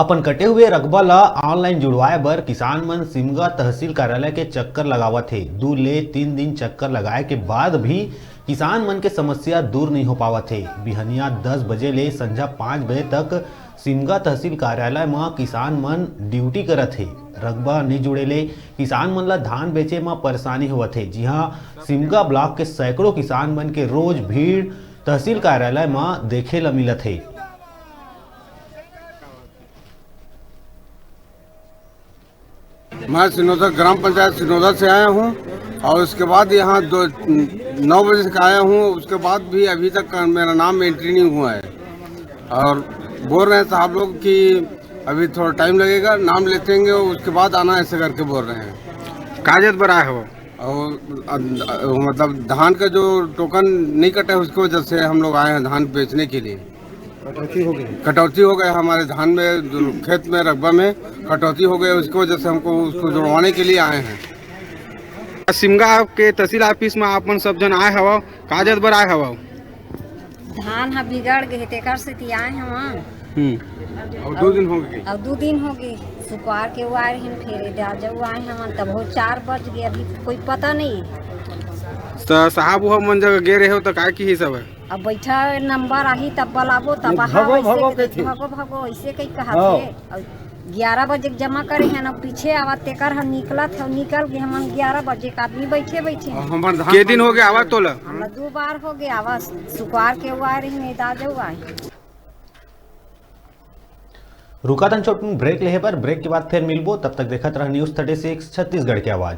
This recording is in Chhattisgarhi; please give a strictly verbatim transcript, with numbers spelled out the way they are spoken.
अपन कटे हुए रकबा ला online जुड़वाए बर किसान मन सिमगा तहसील कार्यालय के चक्कर लगावत हे। दू ले तीन दिन चक्कर लगाए के बाद भी किसान मन के समस्या दूर नहीं हो पावत हे। बिहनिया दस बजे ले संझा पाँच बजे तक सिमगा तहसील कार्यालय म किसान मन ड्यूटी करत हे। रकबा नहीं जुड़े ले किसान मन ला धान बेचे म परेशानी होवत हे। जिहां सिमगा ब्लॉक के सैकड़ों किसान मन के रोज भीड़ तहसील कार्यालय म देखे ल मिलत हे। मैं सिनोदा, ग्राम पंचायत सिनोदा से आया हूँ और उसके बाद यहाँ दो, नौ बजे से आया हूँ। उसके बाद भी अभी तक मेरा नाम एंट्री नहीं हुआ है और बोल रहे हैं साहब लोग कि अभी थोड़ा टाइम लगेगा, नाम लेते हैं, उसके बाद आना, ऐसे करके बोल रहे हैं। काजत बर आए हो? और अ, अ, मतलब धान का जो टोकन नहीं कटा है, उसकी वजह से हम लोग आए हैं धान बेचने के लिए। कटौती हो गई। कटौती हो गई हमारे धान में, जो खेत में, रकबा में कटौती हो गई, उसकी वजह से हमको उसको जुड़वाने के लिए आए हैं। सिमगा के तहसील ऑफिस में आप मन सब जन आए हवव, काजत बर आए हवव? धान ह बिगड़ गे हे, तेकर सेती आए हवन। हम्म। और दो दिन हो गए। और दो दिन हो गए, सुकवार के वो आए रहिन, फिर एदा जऊ आए हवन, तब हो चार बज गए, अभी कोई पता नहीं। तो साहब वो मन जगह गे रहे हो तो काय की हिसाब है? अब बैठा नंबर आही तब बलाबो, तब नहीं, आहा, भगो, वैसे भगो कही, कहिथे। भगो, भगो, ऐसे कही कहा हाँ। थे। और ग्यारह बजे के जमा करे हैं ना, पीछे आवा, तेकर हम निकलत है, निकल गए, हम ग्यारह बजे के आदमी बैठे बैठे हैं। हमार धान के दिन हो गया आवा तोला? हमरा दो बार हो गया आवा, सुकवार के वो आए रही, नहीं दादे वो आए। रुका तन छोटकन ब्रेक लेहे बर, ब्रेक के बाद फिर मिलबो, तब तक देखत रह News Thirty Six छत्तीसगढ़ के आवाज।